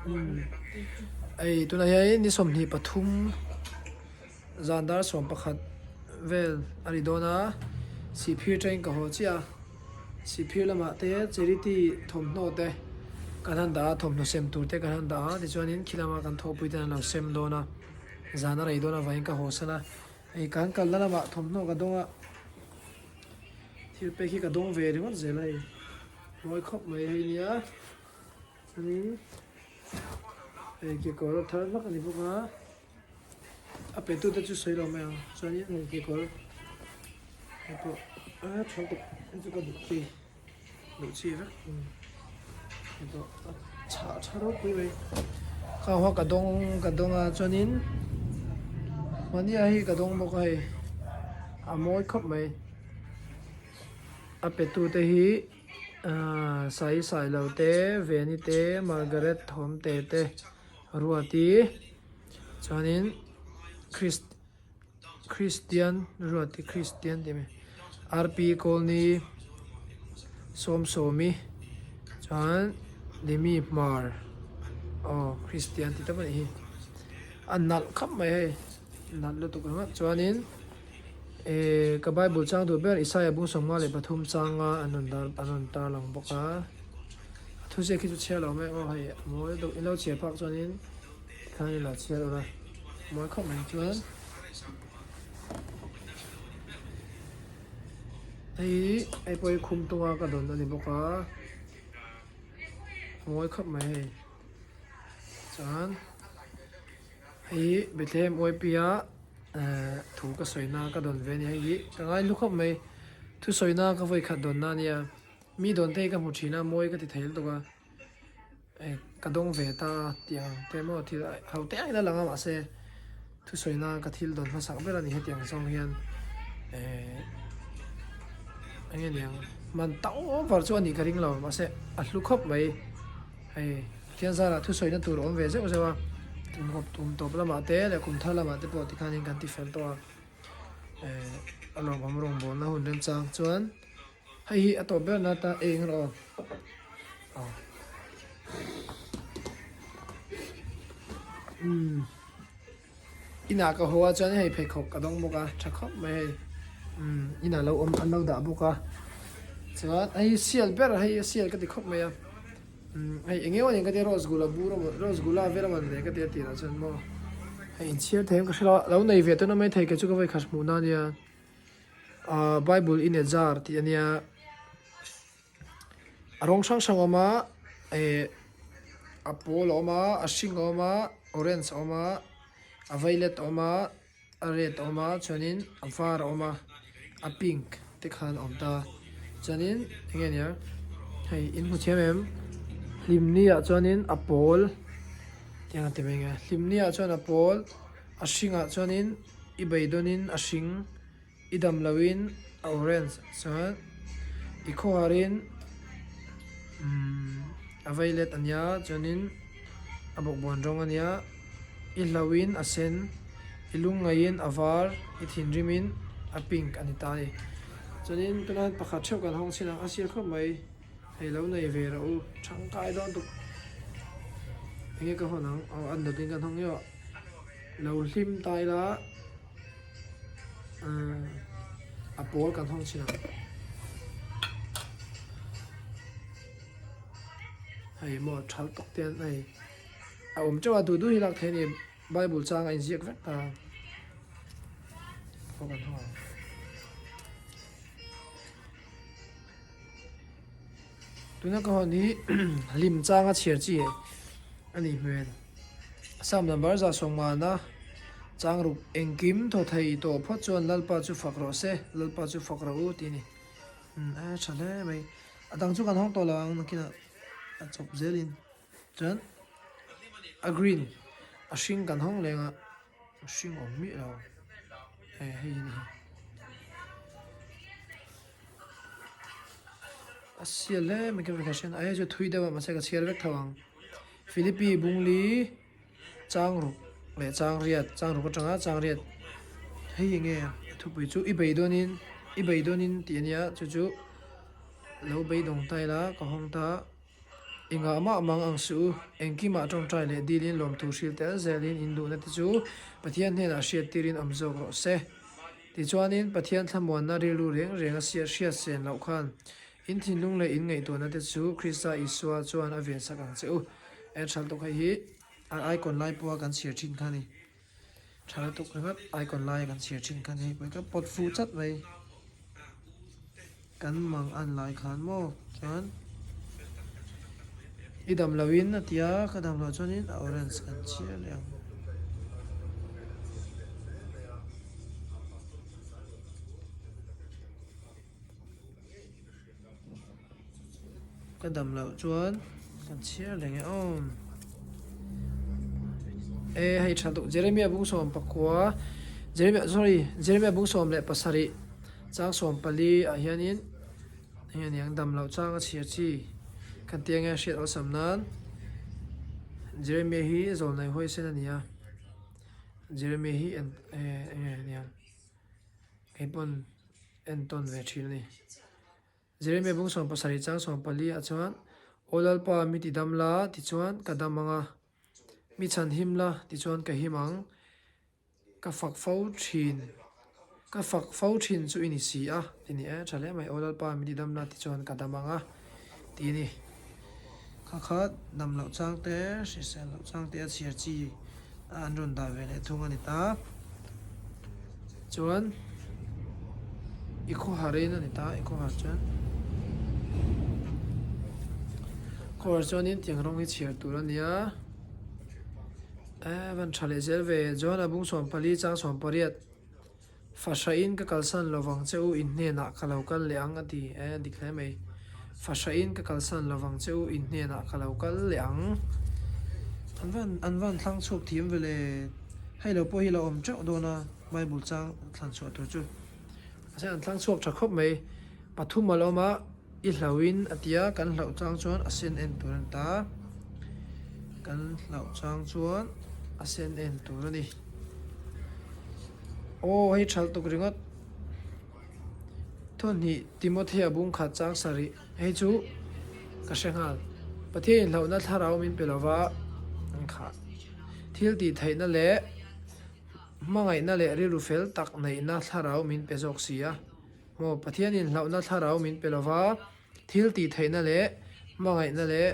Hei tunah hian ni 23 zan dar 11 vel a ni dawn a, sihphir train ka haw chiah a, sihphir lamah te charity thawmhnaw te kan han dah a, thawmhnaw sem tur te kan han dah a, tichuanin khi lama kan thawhpui ten an lo sem dawn a, zan a rei dawn avangin ka haw san a, hei kan kalna lamah thawmhnaw ka dawng a, thil pek hi ka dawng ve ringawt zel a hei, mawi khawp mai hei nia. Chuanin hei kekawr thar vak a ni bawk a, a pe tute chu sawi lo mai ang chuanin hei kekawr hei pawh a tha lutuk hei chu ka duh chi duh chi vek hei pawh a chhah tha ropui mai khang hoa ka dawng ka dawng a chuanin mahnia hi ka dawng bawk a hei a mawi khawp mai a pe tute hi. Ahh Sai Sailo te, Veni te, Margaret Thawmte te, Ruati chuanin Christ Christian Ruati Christian tih mai RP Kawlni Sawmsawmi chuan Limi Hmar aw Christian tih tak a nih hi a nalh khap mai hei nalh lutuk ringawt chuanin. Ehh ka bible chang duh ber Isaiah bung 53 changa an rawn dar an rawn tar lang bawk a a thuziak hi chu chhiar lo mai aw hei a mawi deuh in lo chhiar phak chuanin tikhan in lo chhiar ula mawi khawp mai chuan hei hei pawh hi khum tunga ka dawn a ni bawk a mawi khawp mai hei chuan hei Bethlehem UIP a. Ehh thu ka sawi na ka dawn ve a ni hei hi ka ngai hlu khawp mai thu sawi na ka vawi khat dawn na ania mi dawn te hi ka hmu thin a mawi ka ti thei lutuk a eh ka dawng ve ta tih ang te maw thil ho te ang in a lang a mahse thu sawi na ka thil dawn hmasak ber a ni hetiang zawng hian eh eng nge niang man ta over chu a nih ka ring lo mahse a hlu khawp mai. Hei Pathian zarah thusawi na tur a awm ve zeuh zeuh a, tum kawp tum tawp lamah te leh kum thar lamah te pawh tikhanin kan ti fel tawh a, eh a lawmawm rawngbawlna hun remchang chuan hei hi a tawp ber na ta eng rawh aw aw umm. Inah ka haw a chuan hei pheikhawk ka dawng bawk a tha khawp mai hei umm inah lo awm an lo dah bawk a chuan hei sial ber hei a sial ka ti khawp mai a umm hei eng emaw nen ka tia rose gula bur emaw rose gula vel emaw nen ka tia tirah chuan maw hei inchhiar thei em ka hre lo a lo nei ve tawh na mai thei kei chu ka vawikhat hmuh na ania ahh bible in a jar tih ania. A rawng hrang hrang a awm a eh a pawl a awm a a hring a awm a orange a awm a a violet a awm a a red a awm a chuanin a var a awm a a pink te khan a awm ta chuanin eng nge nia hei in hmu thiam em hlimni ah chuanin a pawl tiang a ti mai nge hlimni ah chuan a pawl a hringah chuanin i beidawnin a hring. I dam loin a orange chuan i khawharin umm a violet a nia chuanin a bawkbawn rawng a nia i hlauhin a sen i lungngaihin a var i thinrimin a pink a ni ta a ni chuanin tunah hian pakhat theuh kan hawng chhin ang a sir khawp mai hei lo nei ve rawh u tangkai dawn tuk enge ka hawn ang aw a dawtin kan hawng ngeuh a lo hlim ta ila. A pawl kan hawng chin ang. Hei maw thal tawk te an hei a awm teuh a duh duh hi lak thei a ni bible chang a inziak vek ta pawh kan hawng ang. Tuna ka hawn hi hlim changa chhiar chi a nih hmel. Psalm number 150 chang ruk engkim thaw thei tawh phawt chuan Lalpa chu fak rawh se, Lalpa chu fak rawh u tih a ni. Umm a tha hle mai. A dang chu kan hawng tawh lo ang nakinah a chawp zelin. Chuan a green a hring kan hawng leng a. Hring awm miah lo hei hei hi a sial hle mai ka hriat a hei chu thui deuh a mahse ka chhiar vek tho ang Philippi bungli chang ruk leh chang riat chang ruk atanga chang riat hei enge a thupui chu i bei dawnin i bei dawnin tih ania chu chu lo beidawng ta ila ka hawng ta. I ngah mah mang ang suh u, engkimah tawngtai leh dilin lawmthu hril tel zelin in duhna te chu Pathian hnenah hriattirin awm zawk rawh se. Tichuanin Pathian thlamuanna rilru reng reng a hriat sen loh khan in thinlung leh in ngaihtuahna te chu Krista Isua chuan a vensak ang che u. En hral tawk hei hi a icon lai pawha kan chhiar thin kha a ni. Tha lutuk ringawt icon laia kan chhiar thin kha a ni. Hei ka pawt fuh chat mai. Kan mang an lai khan maw chuan i dam lo in a ti a, ka dam loh chuanin a orange kan chhiar leh ang. Ka dam loh chuan kan chhiar leh nge aw. E hei tha duh Jeremia bung 19 Jeremia sorry Jeremia bung 17 chang 14 ah hianin enge aniang dam loh chang a chhiar chi kan tia nge hriat awlsam nan Jeremia hi zawlnei huaisen a ni a Jeremia hi enge aniang kei pawn entawn ve thin a ni. Jeremia bung 17 chang 14 ah chuan, Aw Lalpa, mi ti dam la, tichuan ka dam ang a, mi chhan him la, tichuan ka him ang, ka fak fo thin, ka fak fo thin chu i ni si a, ti ni e, tha hle mai, Aw Lalpa, mi ti dam la, tichuan ka dam ang a, ti a ni. Kha kha dam loh chang te, hrisel loh chang te a chhiar chi a an rawn dah ve leh thung a ni ta. Chuan i khawhar in a ni ta, i khawhar chuan khawhar chuanin tiang rawng hi chhiar tur a nia. Eh van tha leh zel ve, Johana bung 14 chang 18. Fahrain ka kalsan lovang che u in hnenah ka lo kal leh ang a ti e, a dik hle mai. Fahrain ka kalsan lovang che u in hnenah ka lo kal leh ang. An van an van thlang chhuak thiam ve le. Hei lo pawh hi lo awm teuh dawn a Bible chang thlan chhuah tur chu. Mahse an thlang chhuak tha khawp mai. Pathum a lo awm a, i hlauhin a ti a, kan hlauh chang chuan a sen en tur a ni ta. Kan hlauh chang chuan a sen en tur a ni. Aw hei thalh tuk ringawt. Thawhnih Timothea bung khat chang sarih hei chu ka hre nghal. Pathian inhlauhna thlarau min pe lova an khah. Thil tih theihna leh hmangaihna leh rilru fel tak neihna thlarau min pe zawk si a. Maw Pathian inhlauhna thlarau min pe lova Thil tih theihna leh hmangaihna leh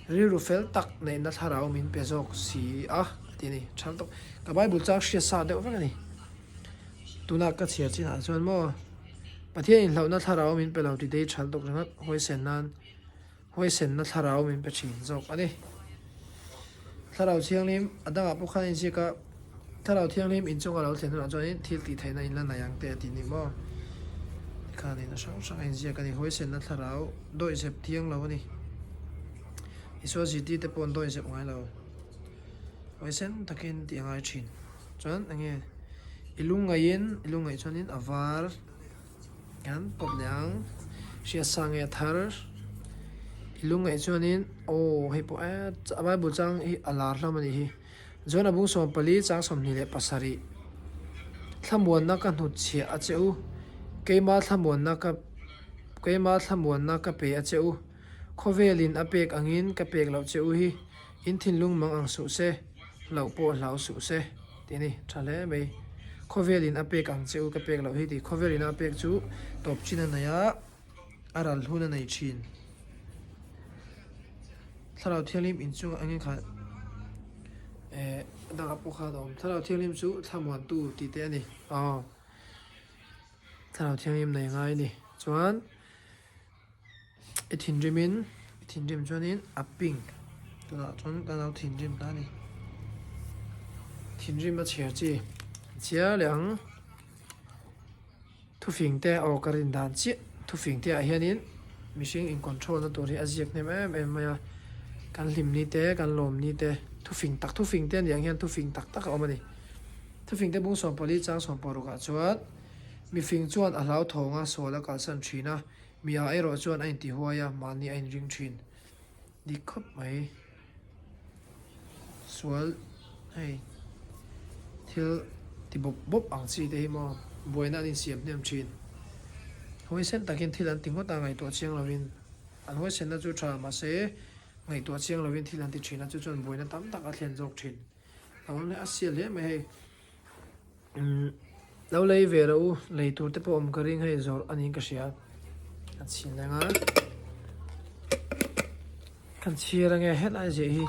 rilru fel tak neihna thlarau min pe zawk si a, a ti a ni. Tha tawk. Ka Bible chang hriat sa deuh vek a ni. Tuna ka chhiar chinah chuan maw Pathian inhlauhna thlarau min pe lo ti dei tha tawk ringawt huaisen nan huaisenna thlarau min pe thin zawk a ni. Thlarau Thianghlim a dangah pawh khan a inziak a, Thlarau Thianghlim inchunga lo thlen hunah chuanin thil tih theihna in la nei ang te a ti ni maw? Tikhanin a hrang hrang a inziak a ni, Huaisenna thlarau dawihzep thiang lo a ni. Isua zirtir te pawh an dawihzep ngai lo. Huaisen takin tih a ngai thin. Chuan enge i lungngaihin i lungngaih chuanin a var. Kan pawt leh ang. Hriatsa nge a thar. I lungngaih chuanin aw hei pawh e a Bible chang hi a lar hlawm a nih hi. John a bung 14 chang 27 Thlamuanna ka hnutchhiah a che u. Keima thlamuanna ka keima thlamuanna ka pe a che u. Khawvelin a pek angin ka pek loh che u hi. In thinlung mang ang suh se, hlauh pawh hlau suh se, tih a ni. Tha hle mai. Khawvelin a pek ang che u ka pek loh hi tih. Khawvelin a pek chu tawp chin a nei a, a ral hun a nei thin. Thlarau Thianghlim inchungah engin kha eh a dangah pawh khan a awm. Thlarau Thianghlim chu thlamuantu tih te a ni. Aw. Thlarau Thianghlim nei ngai a ni. Chuan. I thinrimin i thinrim chuanin a pink tunah chuan kan lo thinrim ta a ni. Thinrim a chhiar chi chiar leh ang thufing te aw ka rin dan chiah thufing te ah hianin mihring in control na tur hi a ziak hnem em em mai a kan hlim ni te kan lawm ni te thufing tak thufing te aniang hian thufing tak tak a awm a ni. Thufing te bung 14 chang 16 ah chuan mifing chuan a hlauthawng a sual a kalsan thin a. Mi ah erawh chuan a inti huai a, mahni a inring thin. Dik khawp mai. Sual hei thil ti bawp bawp ang chi te hi maw buaina an insiam hnem thin. Huaisen takin thil an ti ngawt a ngaihtuah chiang lovin an huaisenna chu tha mahse. Ngaihtuah chiang lovin thil an ti thin a, chu chuan buaina tam tak a thlen zawk thin. A awm leh a sial hle mai hei. Umm lo lei ve rawh u, lei tur te pawh awm ka ring hei zawrh a niin ka hria. Kan chhin reng a, kan chhiar ange helai ziah hi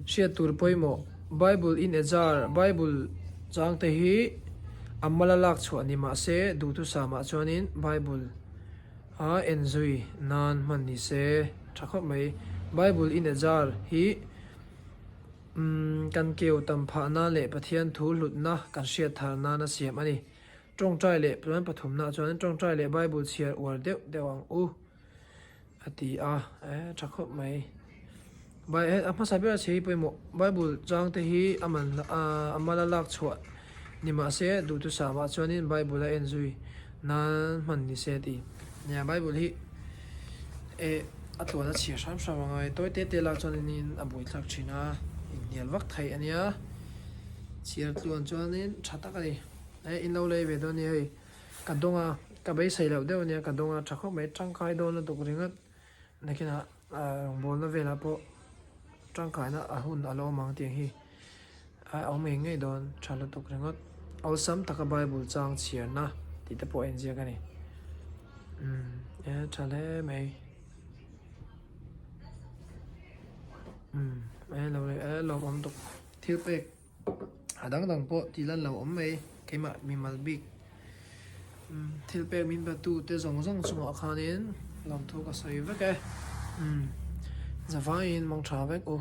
hriat tur pawimawh Bible in a jar Bible chang te hi a mala lak chhuah ni mah se duhthusam ah chuanin Bible a en zui nan hman ni se tha khawp mai. Bible in a jar hi umm kan keu tam phah nan leh Pathian thu hlutna kan hriat thar nan a siam a ni. Tawngtai leh chuan pathumna chuan tawngtai leh Bible chhiar uar deuh deuh ang u a ti a, e tha khawp mai. Bai a hmasa ber a chhe hi pawimawh Bible chang te hi a man a mala lak chhuah ni mahse duhthusam ah chuanin Bible a en zui nan hman ni se a ti. Nia Bible hi e a tluan a chhiar hram hram a ngai tawi te te lak chuanin a buaithlak thin a inhnial vak theih a nia chhiar tluan chuanin tha tak a ni. Hei in lo lei ve dawn nia hei ka dawng a ka beisei loh deuh ania ka dawng a tha khawp mai tangkai dawn lutuk ringawt nakinah rawngbawlna velah pawh tangkaina a hun a lo awm ang tiang hi a awm ngei ngei dawn tha lutuk ringawt awlsam taka bible chang chhiarna tih te pawh a inziak a ni umm e tha hle mai umm e lo lei e lawmawm tuk thil pek. A dang dang pawh tih lan lo awm mai keimah mimal bik thil pek min pe tu te zawng zawng chungah khanin lawmthu ka sawi vek e zavaiin mangtha vek u.